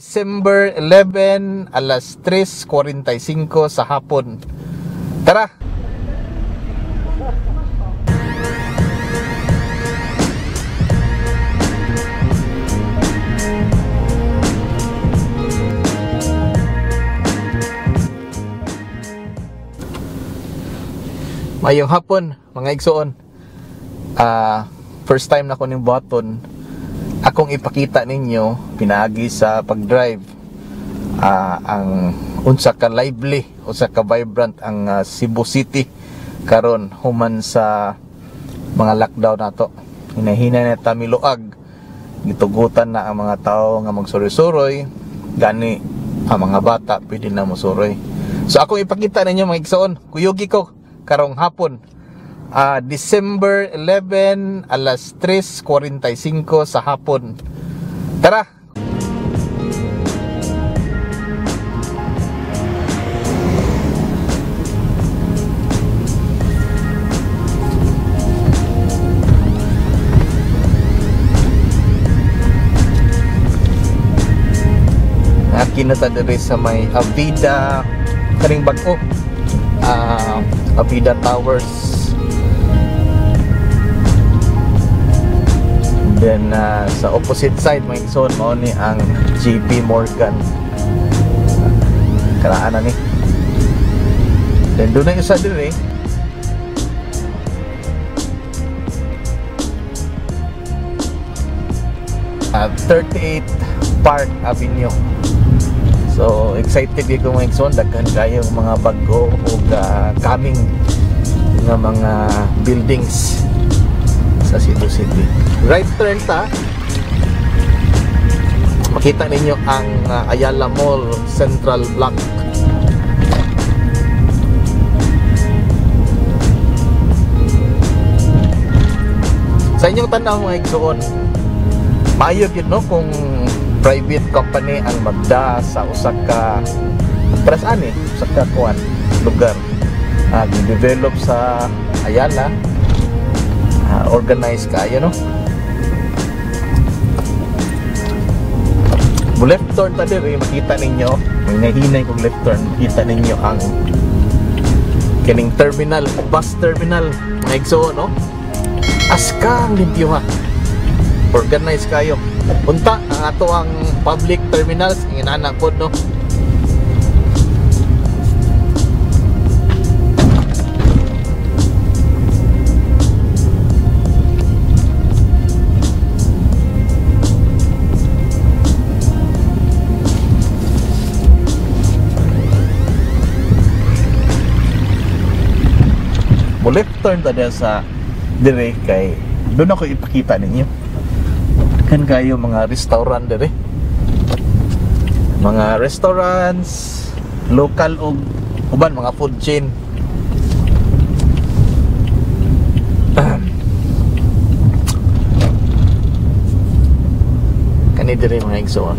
December 11, alas 3:45 sa hapon. Tara! Mayong hapon, mga igsoon. First time na ko ning buhaton. Akong ipakita ninyo pinaagi sa pag-drive ang unsa ka lively, unsa ka vibrant ang Cebu City karon human sa mga lockdown nato. Hinahina na ta miluag, gitugutan na ang mga tao nga magsuroy-suroy, gani ang mga bata pwede na mosuroy. So akong ipakita ninyo mga igsoon, kuyugi ko karong hapon. December 11, alas 3:45 sa hapon. Tara! Nakita diri sa may Avida kaning bag-o. Avida Towers. Then sa opposite side mga igsoon, mao ni ang JP Morgan. Karaan na ni. Then doon na isa diri. 38 Park Avenue. So excited gyud ko mga igsoon, daghan kayo mga bag-o ug coming nga mga buildings sa Cebu City. Right turn ta. Makita ninyo ang Ayala Mall Central Block. Sa inyong tanaw mga igsoon, maayo gyud no kung private company ang magda sa usa ka ani, usa ka kuan lugar. Gi-develop sa Ayala. Organize kayo no. Left turn ta diri, makita ninyo, may nahinay kong left turn, makita ninyo ang kining terminal, bus terminal mga igsoon no. Askang limpyo ha. Organize kayo. Unta ang ato ang public terminals inana pod no. Left turn ta diya sa dire kay doon ako ipakita ninyo. Kan kayo mga restaurant dire. Mga restaurants, local og uban mga food chain. Kani dire mga igsoon.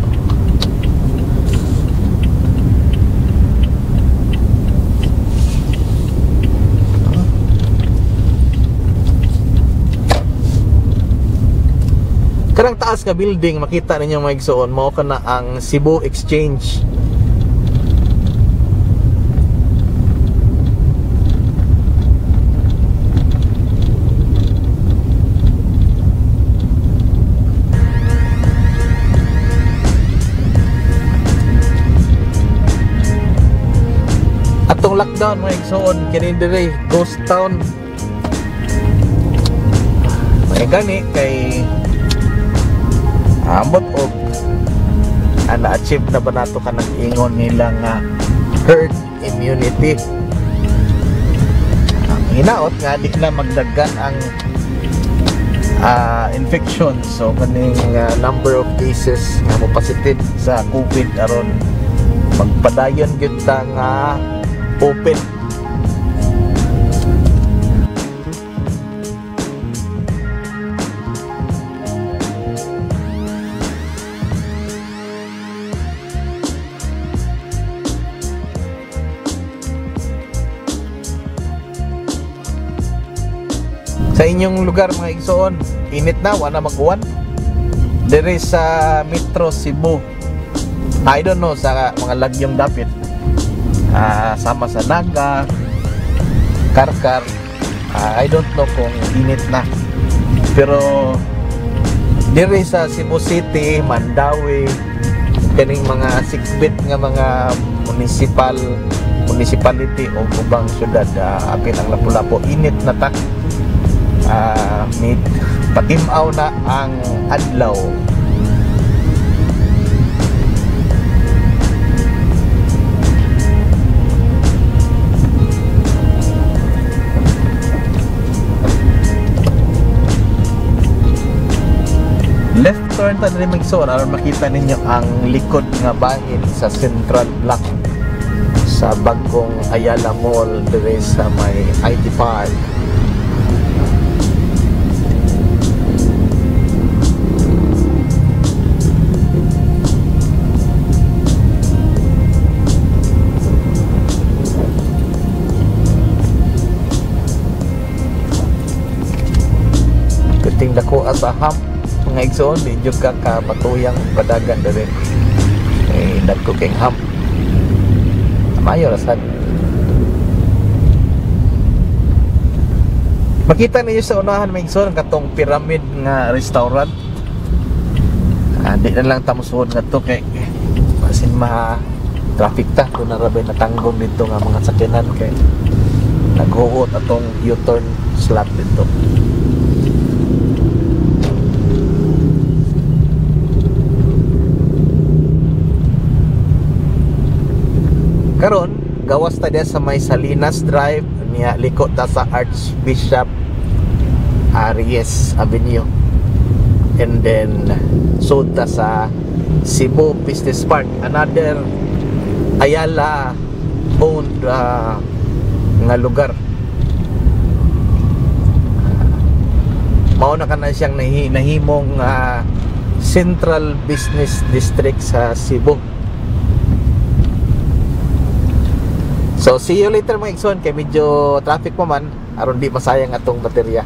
Karang taas ka building makita ninyo mga igsoon, mao kana ang Cebu Exchange. Atong lockdown mga igsoon, kini dire ghost town. May gani kay ambot og na-achieve na ba nato kanang ingon nila nga herd immunity. Ang hinaot nga di na magdaghan ang infection, so kaning number of cases nga mopositive sa COVID aron magpadayon gyud ta nga open. Sa inyong lugar mga igsoon, init na, wala mag-uwan. Diri sa Metro Cebu, I don't know sa mga lagyong dapit, sama sa Naga, Karkar, I don't know kung init na. Pero diri sa Cebu City, Mandaue, kaning mga sikbit nga mga municipality o ubang syudad, apil ang Lapu-Lapu, init na ta. Mid patimaw na ang adlaw. Left turn ta diri magsuon aron makita ninyo ang likod nga bahin sa Central Block sa bagong Ayala Mall diri sa may IT Park. Kuting dako sa hump mga igsoon, di jud ka kapatuyang padagan diri. Eh, dagko kay hump. Mayo ra sad. Makita ninyo sa unahan mga igsoon katong pyramid nga restaurant. Di na lang tamusuhod ngadto kay basin ma traffic ta kung narabay natanggong dito nga mga sakyanan kay naghuot atong U-turn slot dito. Karon gawas ta diya sa may Salinas Drive niya, liko ta sa Archbishop Aries Avenue, and then sud ta sa Cebu Business Park, another Ayala owned nga lugar. Mao na kana siyang nahimong Central Business District sa Cebu. So see you later mga igsoon kay medyo traffic pa man aron di masayang atong baterya.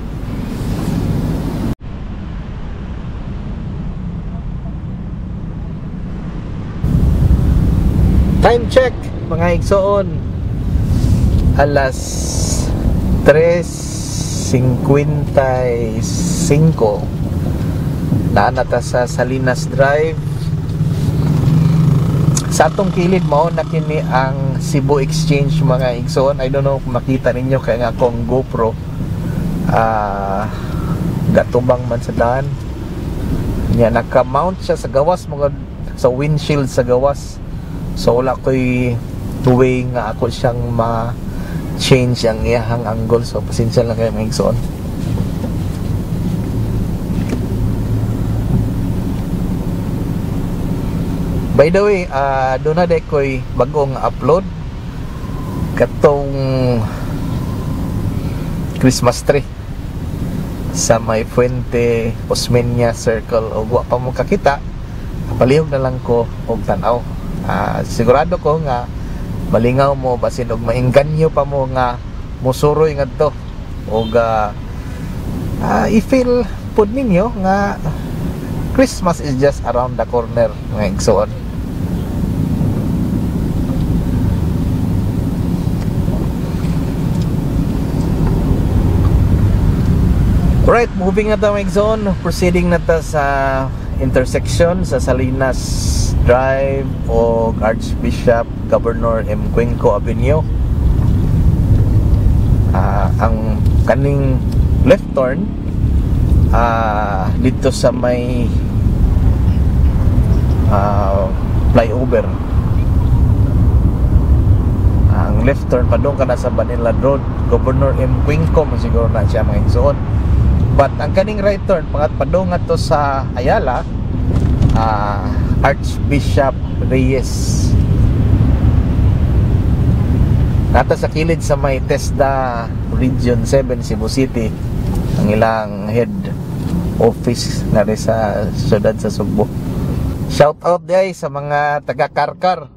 Time check mga igsoon, alas 3:55 naa na ta sa Salinas Drive. Sa atong kilid mao na kini ang Cebu Exchange mga igsoon. I don't know kung makita ninyo kay nga akong GoPro, gatubang man sa daan niya, naka-mount siya sa gawas mga sa windshield sa gawas. So wala ko'y way nga ako siyang ma-change ang iyahang angle, so pasensya lang kayo mga igsoon. By the way, doon na ko'y bagong upload katong Christmas tree sa may Fuente Osmeña Circle. Og wa pa mo kakita, palihog na lang ko og tan-aw. Sigurado ko nga malingaw mo basin og maingganyo pa mo nga musuroy ngadto og i-feel pud ninyo nga Christmas is just around the corner mga igsoon. Alright, moving na ta mga igsoon, proceeding na ta sa intersection sa Salinas Drive o Archbishop Governor M. Cuenco Avenue. Ang kaning left turn dito sa may flyover. Ang left turn padung ka na sa Banilad Road, Governor M. Cuenco mo siguro na siya mga igsoon. But ang kaning right turn padung ngadto sa Ayala, Archbishop Reyes. Nata sa kilid sa may TESDA Region 7 Cebu City ang ilang head office na rin sa siyudad sa Sugbo. Shout out diay sa mga taga Karkar.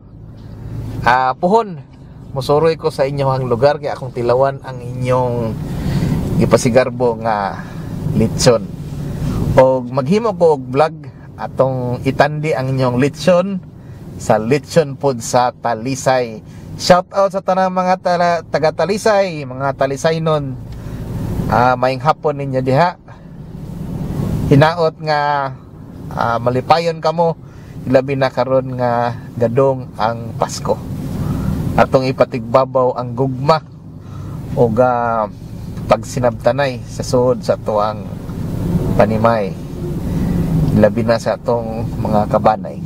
Puhon, musuroy ko sa inyo ang lugar kay akong tilawan ang inyong gipasigarbo nga litson. Og maghimo ko og vlog atong itandi ang inyong litson Sa lechon pod sa Talisay. Shout out sa tanang mga taga Talisay, mga Talisaynon. Maayong hapon ninyo diha. Hinaot nga malipayon kamo, labi na karon nga gadong ang Pasko. Atong ipatigbabaw ang gugma ug pagsinabtanay sa suod sa atuang panimay, labi na sa atong mga kabanay.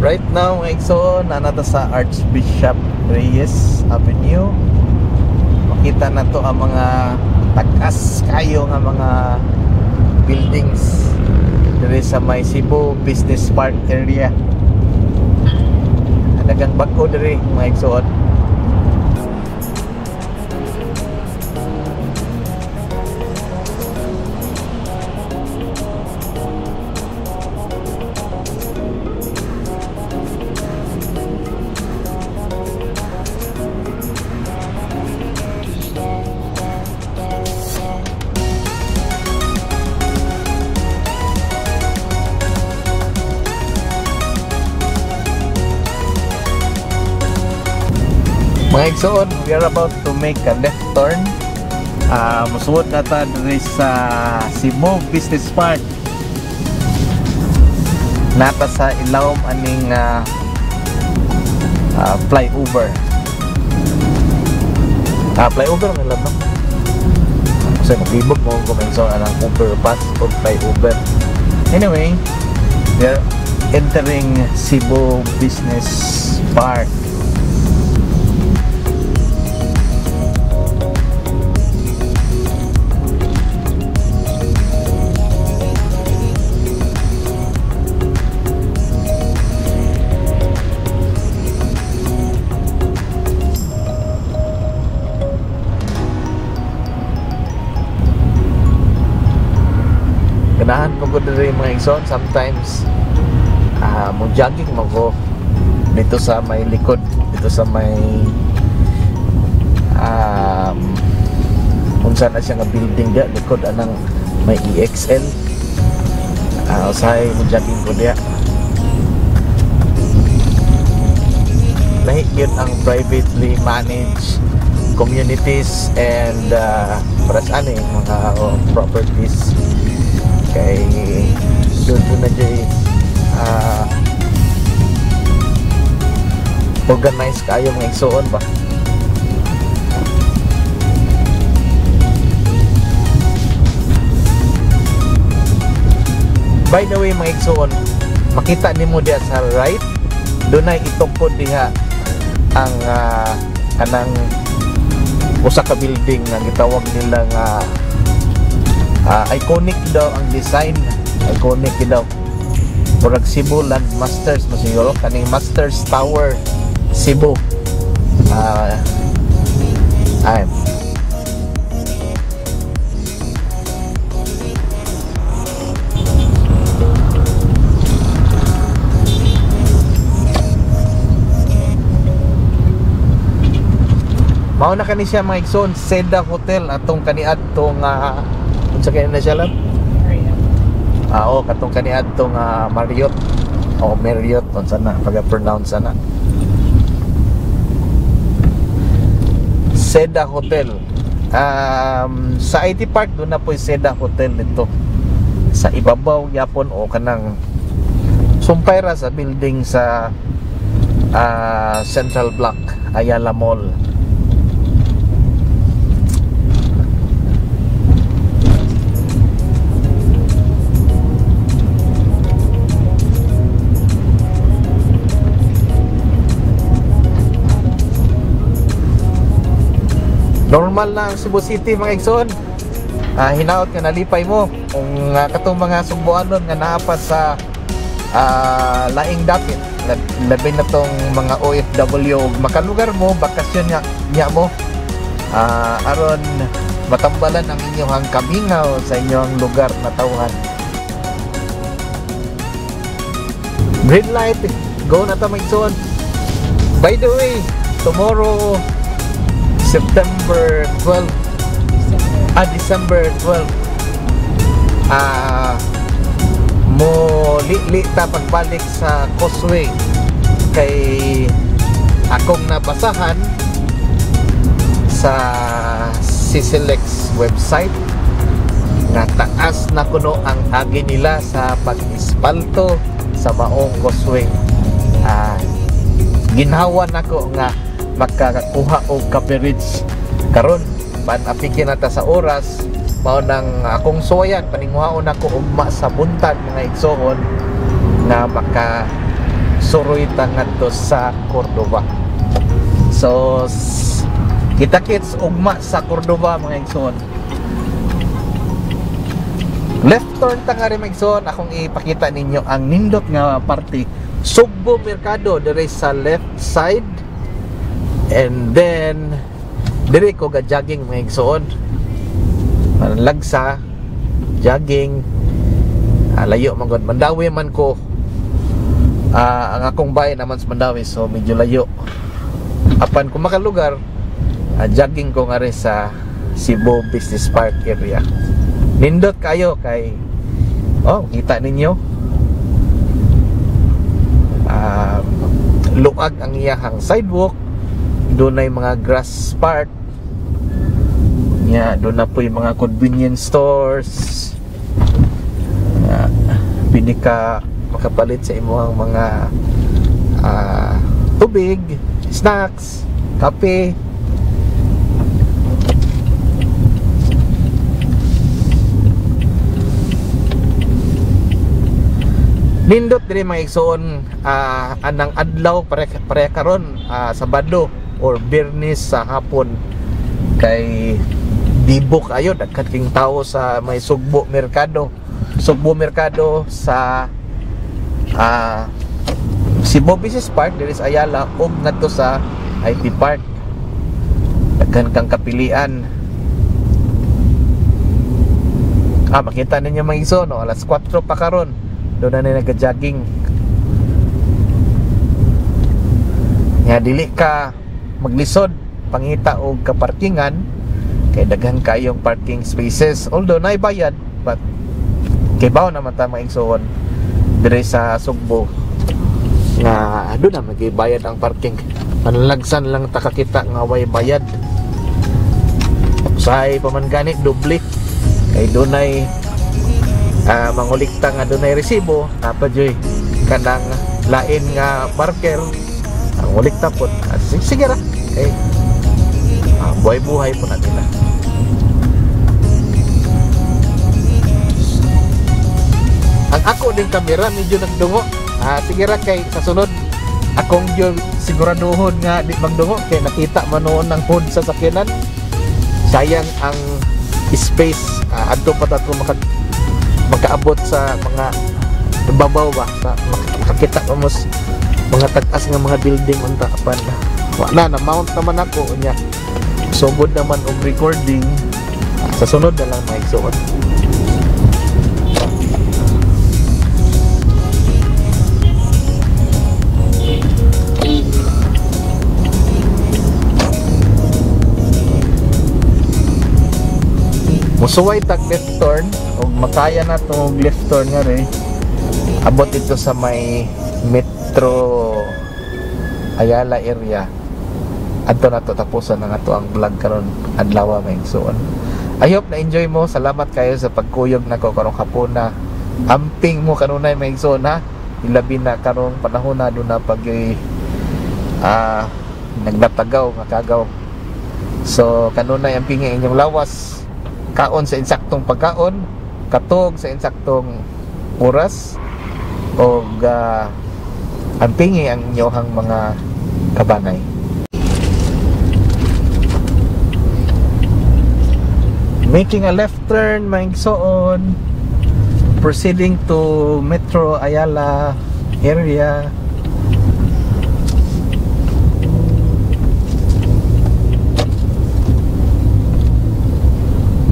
Right now, mga igsoon, naa ta sa Archbishop Reyes Avenue. Makita na to ang mga tag-as kayo nga mga buildings diri sa may Cebu Business Park area. Daghang bag-o diri, mga igsoon. Mga igsoon, we are about to make a left turn. Musuod na ta diri sa Cebu Business Park. Naa ta sa ilawom aning flyover. Flyover man lang, no? Kasi maglibog mo kung minsan anang overpass o flyover. Anyway, we are entering Cebu Business Park. Ganahan ko diri, mga igsoon. Sometimes mo jogging man ko dito sa may likod, dito sa may unsa na siya nga building dia likod anang may EXL. Usahay mo jogging ko diya. Lahi gyud ang privately managed communities and para sa ano yung mga properties kay doon po na dyan organize kayo, mga igsoon ba. By the way, mga igsoon, makita nimo diha sa right, dunay itukod diha ang kanang usa ka building nga gitawag nila nga iconic daw ang design, iconic daw. Murag Cebu Land Masters mo siguro, kaning Masters Tower Cebu. Ay. Mao na kani siya, mga igsoon, Seda Hotel atong kaniadtong unsa kani na siya lang? Marriott. Oh, katong kaniadtong Marriott o Marriott, unsa na pag-pronounce ana. Seda Hotel. Sa IT Park doon na po yung Seda Hotel nito. Sa ibabaw gyapon o kanang sumpay ra sa building sa Central Block, Ayala Mall. Normal na ang Cebu City, mga igsoon. Hinaot nga nalipay mo kung katong mga Sugbuanon nga naa pa sa laing dapit, labi na tong mga OFW, ug makalugar mo bakasyon nga nya mo, aron matambalan ang inyong kamingaw sa inyong lugar na tawhan. Green light, go na ta, mga igsoon. By the way, tomorrow, September 12, December. December 12, Mo li ta pagbalik sa causeway kay akong nabasahan sa CCLEX website nga taas na kuno ang agi nila sa pag-ispalto sa maong causeway. Ginhawa nako nga makakuha og coverage karon pan-apiki na ta sa oras. Mao nang akong suwayan, paninguhaon ako ugma sa buntag mga igsoon nga maka suroy ta ngadto sa Cordova. So kita-kits ugma sa Cordova mga igsoon. Left turn ta nga rin mga igsoon, akong ipakita ninyo ang nindot nga parte. Sugbo Mercado dire sa left side, and then dire ko ga jogging mga igsoon. Lagsa jogging, layo man gud, Mandaue man ko. Ang akong bahay naman sa Mandaue, so medyo layo. Apan kung makalugar, jogging ko nga rin sa Cebu Business Park area. Nindot kayo kay oh, kita ninyo. Luag ang iyahang sidewalk, dunay mga grass park. Nya, doon na po yung mga convenience stores. Pwede ka makapalit sa imong mga tubig, snacks, kape. Nindot diri mga igsoon, anang adlaw pare karon, Sabado or Biyernes sa hapon kay dibo kayo, daghan king tao sa may Sugbo Mercado. Sugbo Mercado sa Cebu Business Park diri sa Ayala ug ngadto sa IT Park. Daghan kang kapilian. Makita ninyo mga igsoon, no? Alas 4 pa karon. Doon na nila nag-jogging. Nga dili ka maglisod pangita og kaparkingan kay daghan kayong parking spaces, although naibayad, but kay bawo naman ta mga igsoon dire sa Sugbo nga doon na magibayad ang parking. Panlagsan lang ta kakita nga way bayad. Usahay pa man gani doble kay dunay mangulikta nga dunay resibo, napa joy kanang lain nga parker ang ulikta pod. Sige ra kay buhay-buhay po na nila. Ang ako din kamera medyo nagdungo. Sige ra kay sa sunod akong gyud siguraduhon nga di magdungo kay nakita man noon ang hood sa sakyanan. Sayang ang space. Adto pa ta makaabot sa mga babaw ba, sa makakita pa mo mga tag-as nga mga building unta apan wa na na-mount naman ako unya. Sugod naman og recording. Sa sunod na lang mga igsoon. Musuway tag left turn og makaya na tong left turn nga rin. Abot ito sa may Metro Ayala area. Adto na to, tapusan na nga to ang vlog karon adlaw mga igsoon. I hope na enjoy mo. Salamat kayo sa pagkuyog nako karong hapon na. Amping mo kanunay mga igsoon ha. Ilabi na karong panahon na doon na pag nagdatagaw nga kagaw. So kanunay amping inyong lawas. Kaon sa insaktong pagkaon, katog sa insaktong oras, og ampingi ang inyong mga kabanay. Making a left turn mga igsoon, proceeding to Metro Ayala area.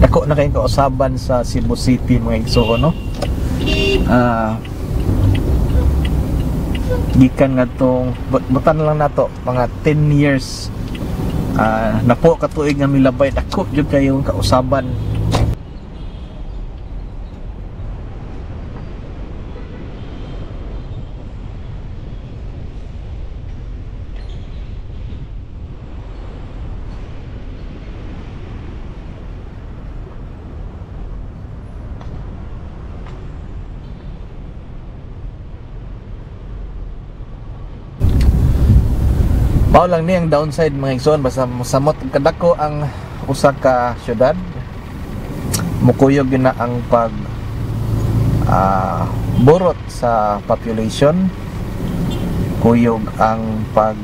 Dako na kayong kausaban sa Cebu City mga igsoon, no? Gikan nga tong butan lang nato mga 10 years, napo ka tuig nga milabay, dako jud kayong kausaban. Mao lang ni ang downside, mga igsoon, basta samot kadako ang usa ka syudad, mukuyog gyud na ang pag burot sa population, kuyog ang pag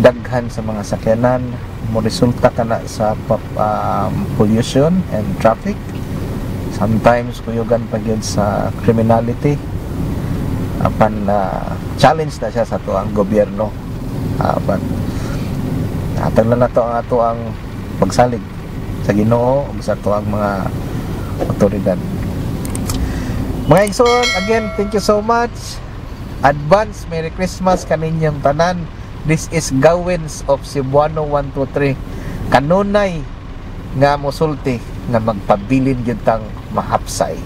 daghan sa mga sakyanan, mo resulta kana sa pollution and traffic. Sometimes kuyugan pa gyud sa criminality. Apan challenge na siya sa atoang gobyerno, but hatag lang nato ang atoang pagsalig sa Ginoo ug sa atoang mga otoridad. Mga igsoon, again, thank you so much. Advance Merry Christmas kaninyong tanan. This is Gawins of Cebuano 123. Kanunay nga mosulti nga magpabilin gyud tang mahapsay.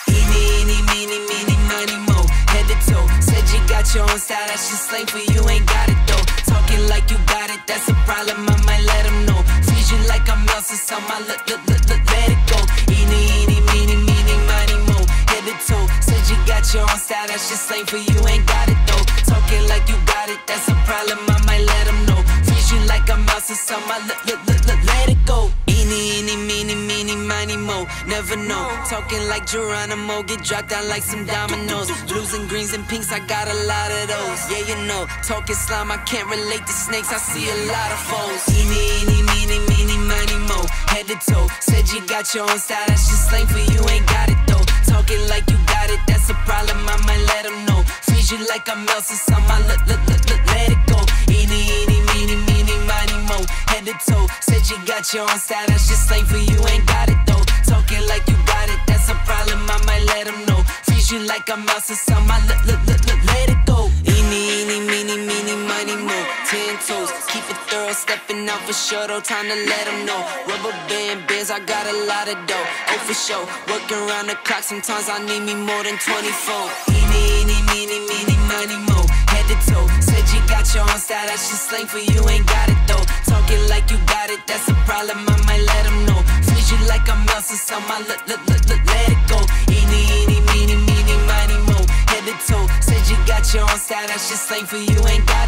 Eeny, eeny, meeny, meeny, miny, mo. Head to toe. Said you got your own style, that's just slang for you ain't got it though. Talking like you got it, that's a problem, I might let 'em know. Squeeze you like I'm Elsa, so I let it go. Eeny, eeny, meeny, meeny, miny, mo. Head to toe. Said you got your own style, that's just slang for you ain't got it though. Talking like you got it, that's a problem, I might let 'em know. Squeeze you like I'm Elsa, so I let it go. Eeny, eeny, meeny, meeny, miny, mo. Never know. Talking like Geronimo, get dropped down like some dominoes. Blues and greens and pinks, I got a lot of those. Yeah, you know. Talking slime, I can't relate to snakes. I see a lot of foes. Eeny, eeny, meeny, meeny, miny, mo. Head to toe. Said you got your own style, that's just slang for you ain't got it though. Talking like you got it, that's a problem, I might let 'em know. Squeeze you like I'm Elsa, so I let it go. Eeny, eeny, meeny, meeny, miny, mo. Head to toe. Said you got your own style, that's just slang for you ain't got it though. Talking like you got it, that's a problem, I might let 'em know. Squeeze you like I'm Elsa, so I let it go. Eeny, eeny, meeny, meeny, miny, mo. 10 toes, keep it thorough, stepping out for sure, though, time to let 'em know. Rubber band bands, I got a lot of dough. Oh, for sure, working round the clock, sometimes I need me more than 24. Eeny, eeny, meeny, meeny, miny, mo. Head to toe, said you got your own style, that's just slang for you ain't got it though. Talking like you got it, that's a problem, I might let 'em know. Squeeze you like I'm Elsa, so I let it go. Eeny, eeny, meeny, meeny, miny, mo. Head to toe, said you got your own style, that's just slang for you ain't got it.